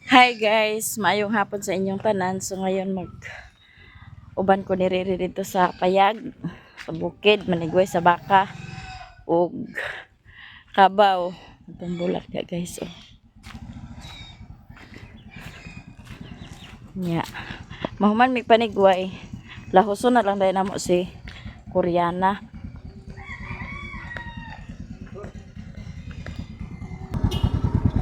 Hi guys, maayong hapon sa inyong tanan. So ngayon mag uban ko ni Riri dito sa payag, sa bukid, manigway sa baka ug kabaw. Itong bulak ya guys. Oh. Nya. Mahuman mig panigway. Lahuson na lang dahil namo si Koreana.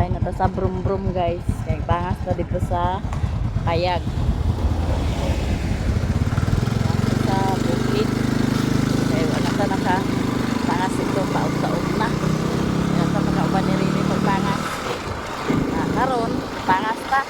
Ay nata sa brum brum guys. Kay pangas ta dito sa payag. Sa bukid. Kay wala ta naka pangas ito paog-taog na. Wala ta makauban ni Riri pagpangas. Na karon pangas ta.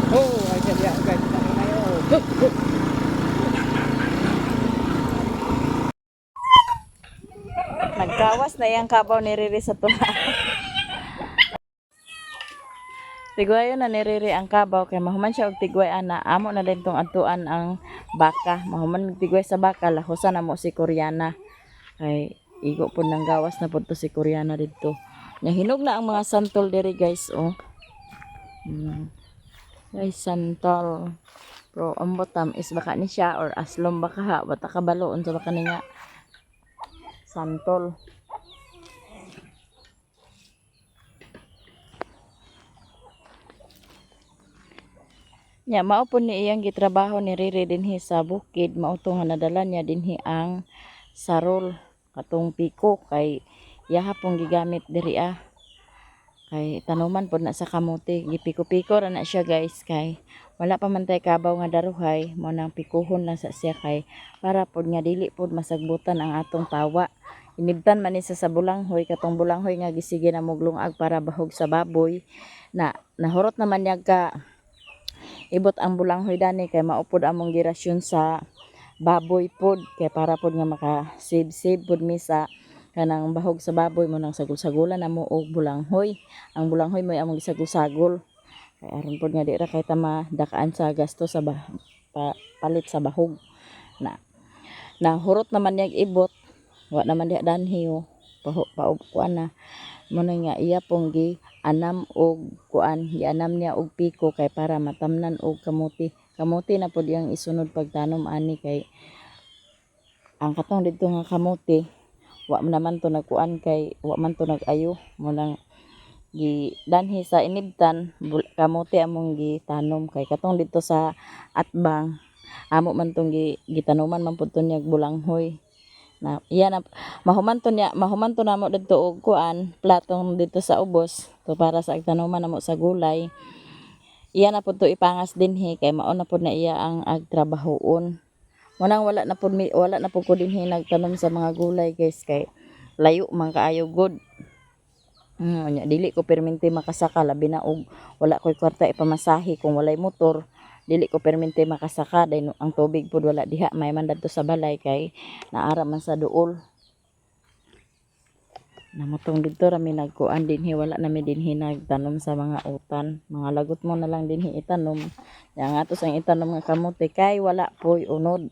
Oh, ay kaya guys, kayo. Nagkawas na iyang kabaw ni Riri sa tula. Tigwayo na ni Riri ang kabaw kay mahuman siya og tigway ana, amo na din tong adtuan ang baka. Mahuman og tigway sa baka, lahusan na mo si Koreana. Kay igo pud nang gawas na pud to si Koreana didto. Nya hinog na ang mga santol diri guys, oh. Guys, santol. Pero ang botam is baka ni siya or aslom baka ha, wata kabalo unsa baka ni nga santol. Nya mao po ni iyang gitrabaho ni Riri dinhi sa bukid, mao to nga nadala niya dinhi ang sarol katong piko kay iyaha pong gigamit diri ah. Kay tanuman pod na sa kamote, gipiko-piko ra na siya guys kay wala pa man tay kabaw nga daruhay, mao nang pikuhon lang sa siya kay para pod nga dili pod masagbutan ang atong tawa. Inibtan man ni sa bulanghoy, katong bulanghoy nga gisige na moglungag para bahog sa baboy na nahurot naman niya ka ibot ang bulanghoy dani kay maupod among girasyon sa baboy pod kay para pod nga maka save save pod mi sa kanang bahog sa baboy mo nang sagol-sagulan na mo og bulanghoy. Ang bulanghoy mo among gisagol-sagol kay aron pod nga di ra kay ta madakaan sa gasto sa palit sa bahog na nahurot naman niyag ibot, wa naman diha danhi oh. Paho paub kuan na mo na nga iya pong gi anam og kuan, gianam niya og piko kay para matamnan og kamuti. Kamuti na pod iyang isunod pagtanom ani kay ang katong didto nga kamuti wa man naman to nagkuan kay wa man to nag-ayo, mo nang gi danhi sa inibtan kamuti among gitanom kay katong didto sa atbang amo man tong gi gitanuman man pud to niya og bulanghoy na iya na mahuman to niya, mahuman to namo didto og kuan platong didto sa ubos to para sa tanuman namo sa gulay. Iya na pud to ipangas dinhi kay mao na pud na iya ang agtrabahoon. Mo nang wala na pud mi, wala na pud ko dinhi nagtanom sa mga gulay guys kay layo man kaayo gud. Nya dili ko permente makasaka labi na og wala koy kwarta ipamasahe. Kung walay motor dili ko permente makasaka dahil ang tubig pud wala diha, may man dadto sa balay kay naara man sa duol. Namutong didto ra mi nagkuan dinhi, wala na mi dinhi nagtanom sa mga utan. Mga lagot mo na lang dinhi itanom. Ya nga ato sang itanom nga kamote kay wala poy unod.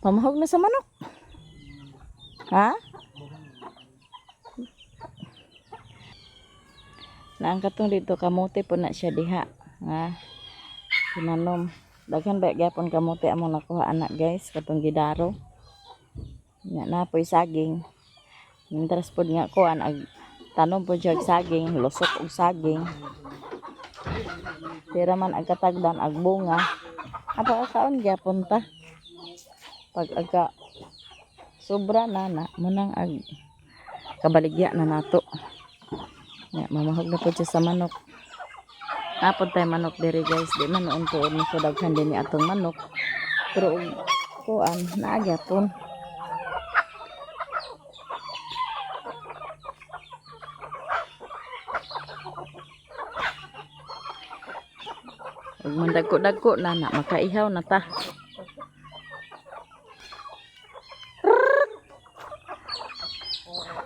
Pamahog na sa manok. Ha? Na ang katong dito kamote po na siya diha nga tinanom. Daghan ba gyapon kamote among nakuha anak guys katong gidaro. Nya na poy saging. Mientras pod nga kuan ag tanom pod siya og saging, lusok og saging. Tira man ag katagdan ag bunga. Apakakaon gyapon ta. Pag aga sobra na na munang ag kabaligya na nato. Nya mamahog na pod siya sa manok. Napod tay manok diri guys, di man noon tuod mo daghan din ni atong manok. Pero og kuan naa gyapon. Ug mandagko-dagko na na makaihaw na ta.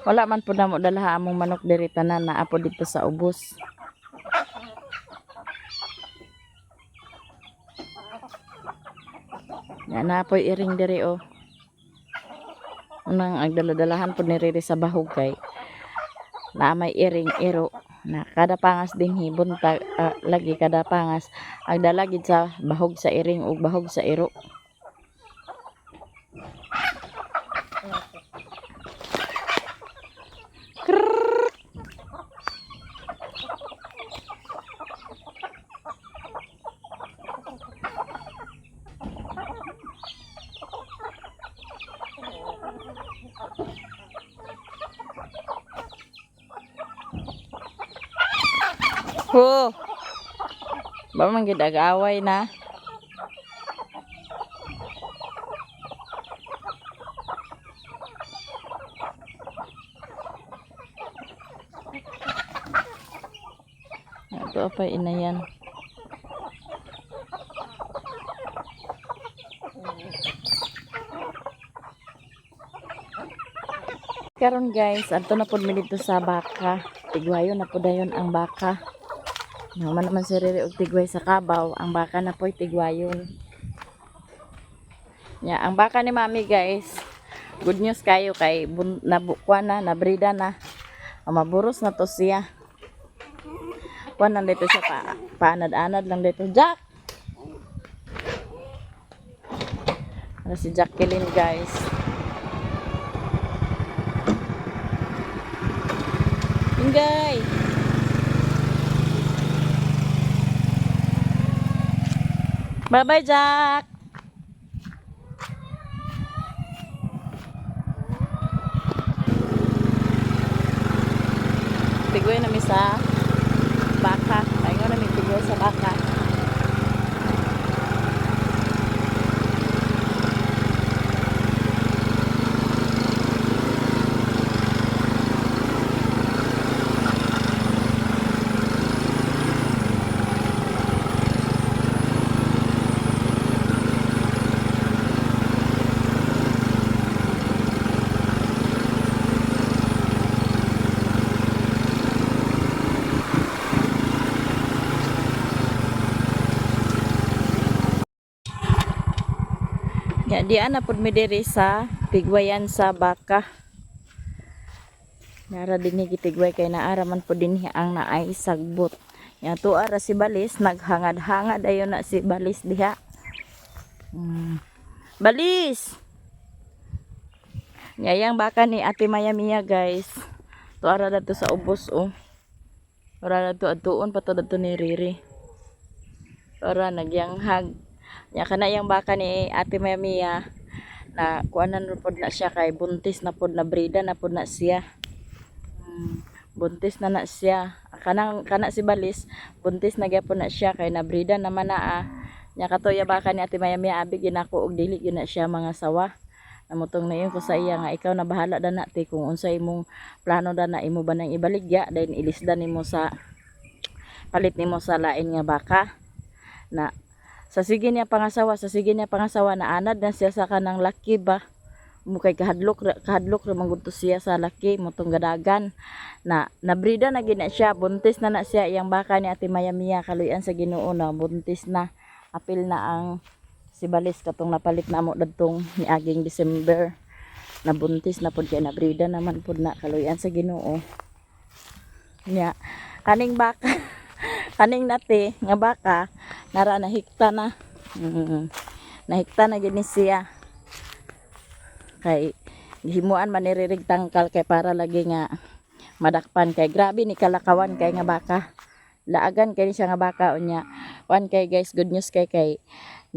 Wala man pud namo dala among manok diri tanan naa po dito sa ubos. Ya na po'y iring diri oh. Unang ang daladalahan po ni Riri sa bahog kay naa may iring iro na kada pangas dinhi buntag, ah, lagi kada pangas ang dala gid sa bahog sa iring ug bahog sa iro. Krrrr. Ho. Ba man gid ag-away na. Ito pa inayan. Karon guys, adto na pud mi dito sa baka. Tigwayo na pud dayon ang baka. Naman naman si Riri og tigway sa kabaw, ang baka na po'y tigwayon. Ya, ang baka ni Mami guys. Good news kayo kay nabukwa na, nabrida na. Ang maburos na to siya. Kuan lang dito siya pa paanad-anad lang dito. Jack! Ano si Jacqueline guys. Ingay! Bye-bye, Jack! Tigway nami sa baka. Paingon nami tigway sa baka. Ya, di ana pud mi diri sa tigwayan sa baka. Nara dinhi gitigway kay naara man pud dinhi ang naay sagbot. Ya tuwa ra si Balis naghangad-hangad ayon na si Balis diha. Balis. Yayang baka ni Ate Maya Mia guys. Tuwa ra dadto sa ubos oh. Ora dadto adtuon pa to dadto ni Riri. Ora nagyanghag. Nya kana yang baka ni Ate Maya Mia na kuanan ra pod na siya kay buntis na pod, na brida na pod na siya. Buntis na na siya. Kanang kana si Balis, buntis na gyapon na siya kay nabrida naman na ah. Nya kato ya baka ni Ate Maya Mia abi ginako og dili gyud na siya mga sawa. Namutong na yun ko sa iya nga ikaw na bahala da na te kung unsa imong plano da na imo ba nang ibaligya then ilisda nimo sa palit nimo sa lain nga baka na sa sige niya pangasawa, sa sige niya pangasawa na anad na siya sa kanang laki ba mo kay kahadlok kahadlok ra man gud to siya sa laki motong gadagan na nabrida na gid na siya, buntis na na siya iyang baka ni Ate Maya Mia. Kaluy-an sa Ginoo na buntis na, apil na ang si Balis katong napalit na mo dadtong niaging December, nabuntis na pud kay nabrida naman pud na, kaluy-an sa Ginoo. Nya kaning baka kaning nate nga baka nara nahikta na. Nahikta na gid ni siya kay gihimuan man ni Ririg tangkal kay para lagi nga madakpan kay grabe ni kalakawan kay nga baka, laagan kay ni siya nga baka. Unya kuan kay guys, good news kay kay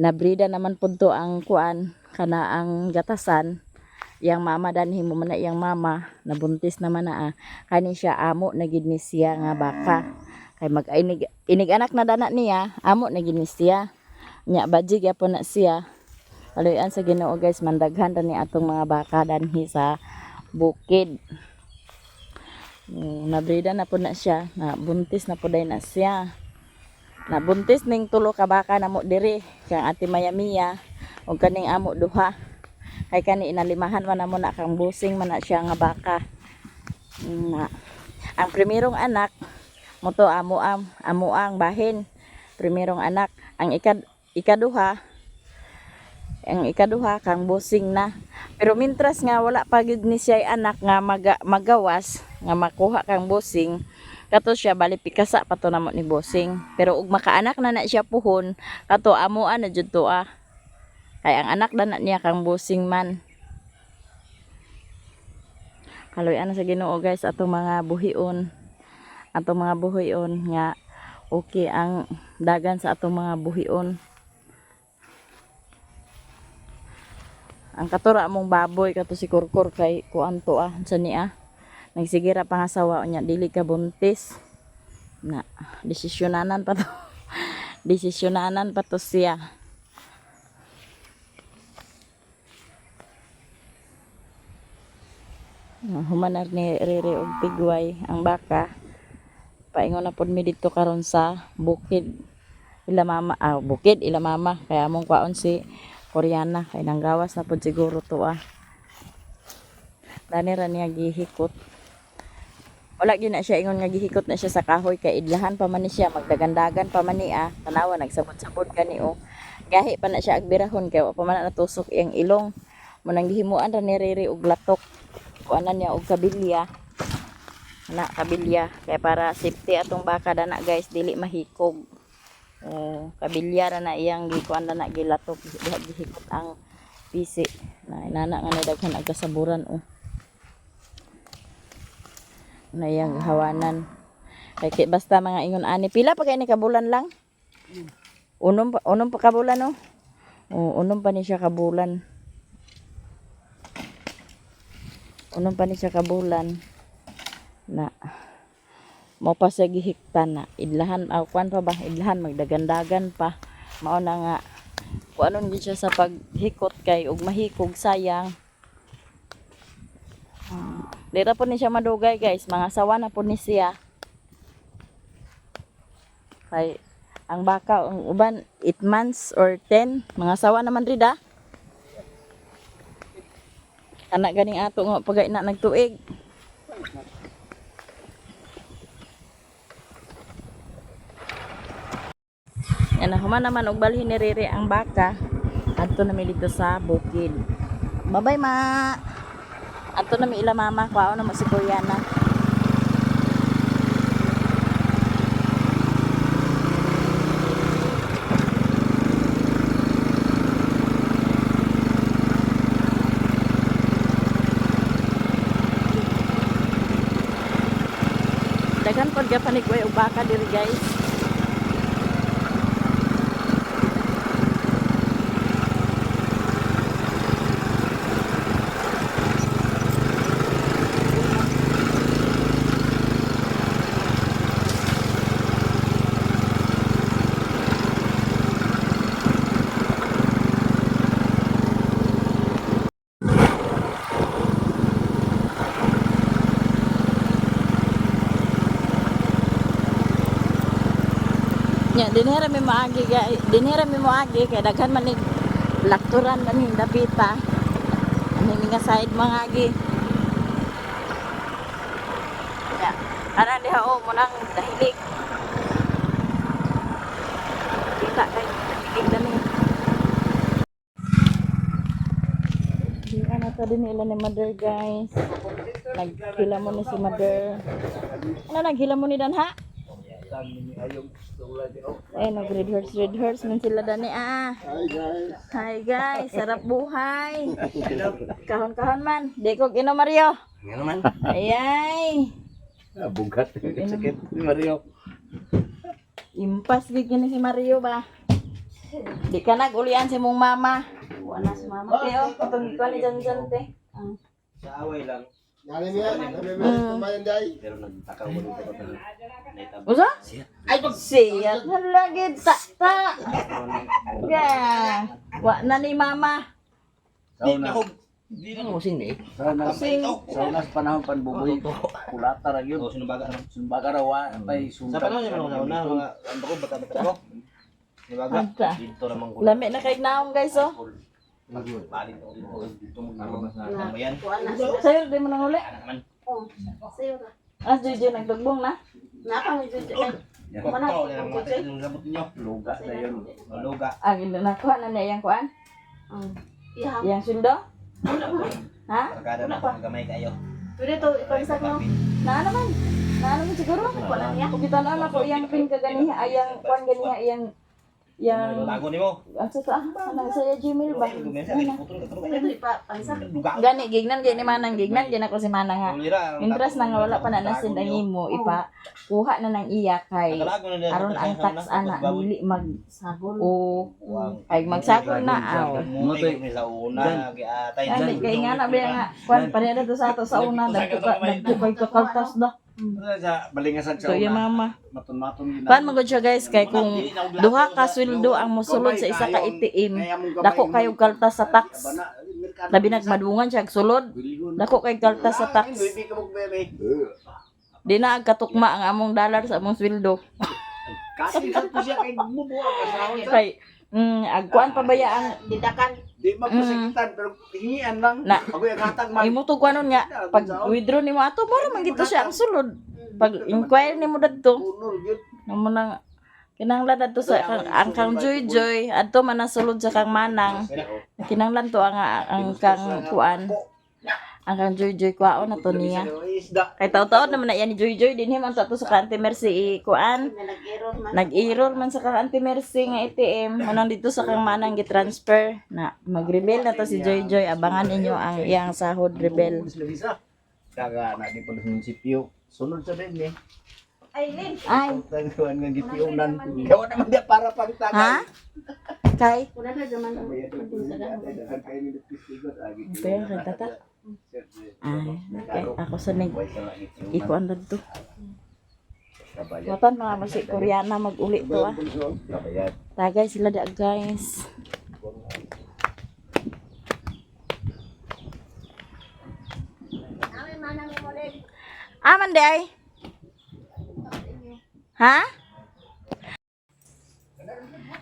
nabrida naman pud to ang kuan kana ang gatasan yang mama danhi mo man na iyang mama nabuntis naman na ah. Kani siya amo na gid ni siya nga baka kay mag inig, inig anak na dana niya, amo na gid ni siya. Nya badji gyapon na siya. Kaluy-an sa Ginoo guys, mandaghan ra ni atong mga baka danhi sa bukid. Nabrida na po na siya, na buntis na po dahil na siya. Nabuntis ning tulo ka baka namo diri kang Ate Mayamiya ug kaning amo duha. Kay kani inalimahan man namo na kang busing man na siya nga baka. Na. Ang primerong anak mo to amo ang bahin. Primerong anak, ang ikaduha kang busing na. Pero mintras nga wala pa gyud ni siya anak nga magawas nga makuha kang busing, kato siya bali pikasa pa to namo ni busing. Pero ug makaanak na na siya puhon, kato amoan na jud to ah. Kay ang anak na na niya kang busing man. Kaloy-an na sa Ginoo guys atong mga buhion. Atong mga buhion nga okay ang dagan sa atong mga buhion. Ang katura mong baboy kato si Kurkur kay kuan to ah sa niya. Nagsigira pa nga sawa niya dili ka buntis. Na desisyonanan pa to. Desisyonanan pa to siya. Humanar ni Rere og Tigway ang baka. Paingon na pod mi didto karon sa bukid. Ila mama, bukid ila mama kaya among kwaon si Koreana kay nanggawas na pod siguro to ah. Dani ra niya gihikot. Wala gyud na siya ingon nga gihikot na siya sa kahoy kay idlahan pa man ni siya, magdagandagan pa man ni ah. Tanawa nagsabot-sabot gani oh. Gahi pa na siya agbirahon kay wa pa man na natusok iyang ilong. Munang gihimuan ra ni Rere og latok. Kuanan niya og kabilya. Na kabilya kay para safety atong baka dana guys, dili mahikog. Oh, kabilya ra na iyang gikuan na na gilatok diha gihikot ang pisi. Na inana nga na daghan ang kasaburan oh. Na iyang hawanan. Kay basta mga ingon ani pila pa kay ni kabulan lang? Unom pa kabulan oh. Oh, unom pa ni siya kabulan. Unom pa ni siya kabulan. Na mo pa siya gihiktan na idlahan aw kuan pa ba idlahan magdagandagan pa mao na nga kuanon gid siya sa paghikot kay ug mahikog sayang. Dira po ni siya madugay guys, mga sawa na po ni siya kay ang baka ang uban 8 months or 10, mga sawa naman rida anak ganing ato nga pagay na nagtuig. Yan na, human naman og balhin ni Rere ang baka. Adto na mi dito sa bukid. Bye-bye ma. Adto na mi ila mama, kuwaon na mo si kuya na. Daghan pod gyud ni kuya og baka diri guys. Nya dinhi ra mi moagi guys. Dinhi ra mi moagi kay daghan man nig lakturan man ning dapita. Ani mi nga side mangagi. Nya, ana diha oh munang dahilig. Kita kay dahilig dani. Di na to din nila ni mother guys. Naghila mo ni si mother. Ano naghila mo ni Dan ha? Eh, nag-red horse, red horse man sila dani ah. Hi guys. Hi guys, sarap buhay. Kahon-kahon man. Di ko inom Mario. Nga naman. Ayay. Ah, bugat. Sakit ni Mario. Impas gid kini si Mario ba. Di ka nag-ulian si mong mama. Wala si mama te oh. Katong gikuan ni Janjan te. Sa away lang. Nani niya, nani niya, kumain day. Pero nagtakaw ko dito pa pala. Usa? Siya. Ay pag siya lagi ta ta. Ga. Wa na ni mama. Di na. Ano sing ni? Sa nas panahon panbuboy, kulata ra yun. Oh, sinubaga ra. Sumbaga ra wa pay Sa panahon niya mga una, mga ang bako bata bata ko. Sinubaga. Anta. Dito ra man ko. Lami na kay naong guys oh. Balik ko dito. Dito mo ginawa. Yan. Sayo di mo nang uli. Anak man. Oh, sayo ra. Ah, Jojo nagdugbong na. Naka mo Jojo. Ay, Mana? Mga labot ninyo. Luga na yun. Luga. Ah, nakuha na niya iyang kuan. Oh. Iha. Iyang sweldo? Ha? Pagkada na akong gamay kayo. Pwede to ipansak no. Naa naman. Naa naman siguro. Wala niya. Kung kita na ako iyang pin kaganiha, ayang kuan ganiha iyang iyang Bago nimo. ang sa to ah, ano sa iya Gmail ba? Pwede to ipansak. Luga. Gani gignan gani manang gignan gani ako si manang nga. Interest na nga wala pa na nasin ang imo ipa kuha na ng iya kay aron ang tax ana dili mag Sagol. o ay magsagol na aw. Mutay ni sa una giatay. Gani kay nga na ba nga kuan pareha to sa ato sa una dagko kay kakaltas da. Sa balingasan sa So iya una. mama. Maton-maton gina. Kuan man gud siya guys kay kung duha ka sweldo ang mosulod sa isa ka ATM, dako kayo kaltas sa tax. Labi nagmadungan siya og sulod. Dako kay kaltas sa tax. Di na agkatukma ang among dollar sa among sweldo. Kasi sa ko siya kay mubuha ka sa ahon. Kay agkuan pa baya ang Didakan. Di magpasakitan pero hingian lang. Na. Agoy ang hatag man. imo to kuanon nga pag withdraw nimo ato mura man gito siya ang sulod. Pag inquire nimo dadto, Punol gyud. namo nang kinahanglan adto sa kang, ang kang Joy Joy adto man ang sulod sa kang Manang. Kinahanglan to ang kang kuan. Ang kang Joy Joy kuaon na to niya. Isda. Kay taw-taon naman na yan ni Joy Joy dinhi man to ato sa kang Auntie Mercy i kuan. Na nag-error man. Nag-error man sa kang Auntie Mercy nga ATM. Manang dito sa kang Manang gi-transfer na mag-rebel na to si Joy Joy. Abangan ninyo ang iyang sahod rebel. Kaga na di pa sa munisipyo. Sunod sa din eh. Ay, Tangkuan nga gitiunan. Gawa naman dia para pangtagay. ha? Kay? Wala na naman. Pero kay tata. Ay, okay. Ako sa nig ikuan na to. Watan mga masi Koreana mag-uli to ah. Tagay sila da guys. Aman di ay. Ha?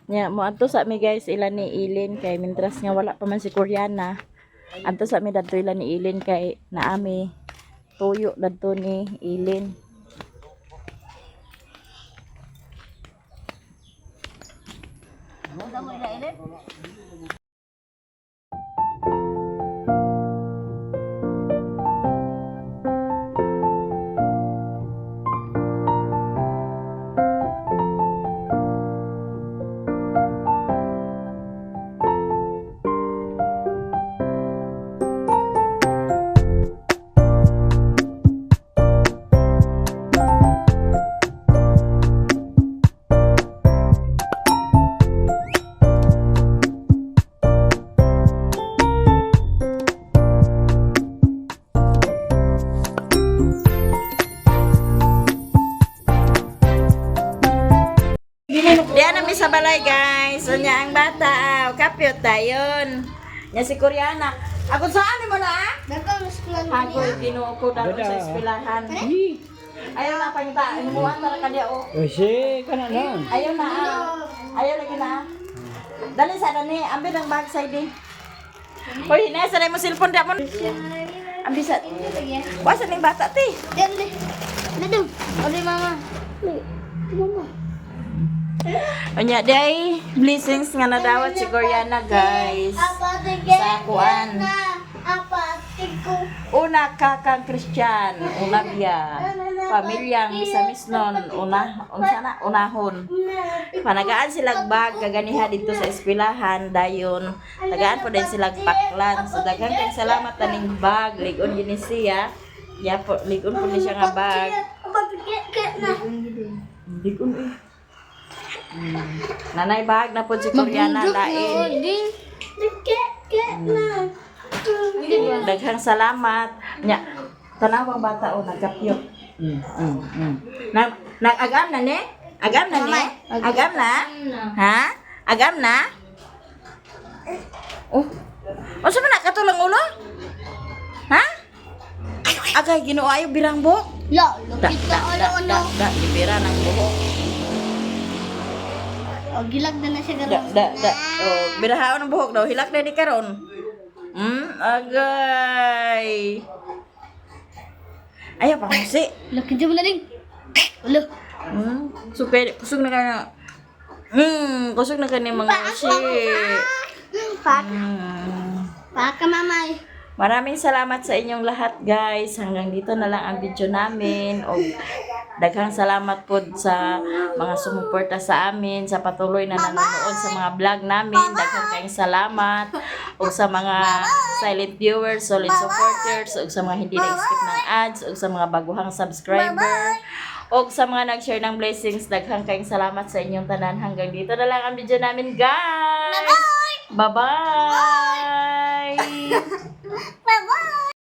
Nya mo adto sa mi guys ila ni Ilin kay mintras nga wala pa man si Koreana. Adto sa mi dadto ila ni Ilin kay naami tuyo dadto ni Ilin. Diyan na mi sa balay guys. So niya ang bata. Ah, kapyot tayon. Nya si Koreana. Ako saan mo na? Ah? Ako Ginoo ko dalo sa eskwelahan. Ayaw na pangita. Imuha na ra ka diya oh. Kasi kana na. Ayaw na. Ah. Ayaw lagi na. Ah. Dali sa dani, ambi ng bag side eh. Hoy, hinay sa mo cellphone da mo. Ambi sa. Wa sa ning bata ti. Unya day, blessings nga nadawat si Koreana guys. Sa kuan. Una ka kang Christian, Olabia. Pamilyang Misamisnon, una, unsa na, unahon. Panagaan silang bag kaganiha dito sa eskwelahan dayon. Tagaan po din silang paklan. So daghan kay salamat taning bag ligon gini siya. Ya po ligon po ni siya nga bag. Ligon eh. Nanay bag na po si Koreana lain. Daghang salamat. Nya, tanawang bata o nagkapyo. Nag nag-agam na ne? Agam na ne? Agam na? Ha? Agam na? Oh. Unsa man na katulang ulo? Ha? Agay, Ginoo, ayo birang buhok. La, Da, lukit da, ka da, ano ano. da, da, gibira ng buhok. O gilag na na siya Da, karon. da, da. Oh, birahaon ang buhok daw. Hilak na ni karon. Agay. Ayaw pa kasi. Lukit mo na ding. Ulo. So, pwede, kusog na ka na. Kusog na ka ni mga usi. Pak. Paka mamay. Maraming salamat sa inyong lahat, guys. Hanggang dito na lang ang video namin. O, daghang salamat po sa mga sumuporta sa amin, sa patuloy na nanonood sa mga vlog namin. Daghang kayong salamat. O sa mga silent viewers, solid supporters, o sa mga hindi na-skip ng ads, o sa mga baguhang subscriber, o sa mga nag-share ng blessings. Daghang kayong salamat sa inyong tanan. Hanggang dito na lang ang video namin, guys. Bye-bye! Bye-bye.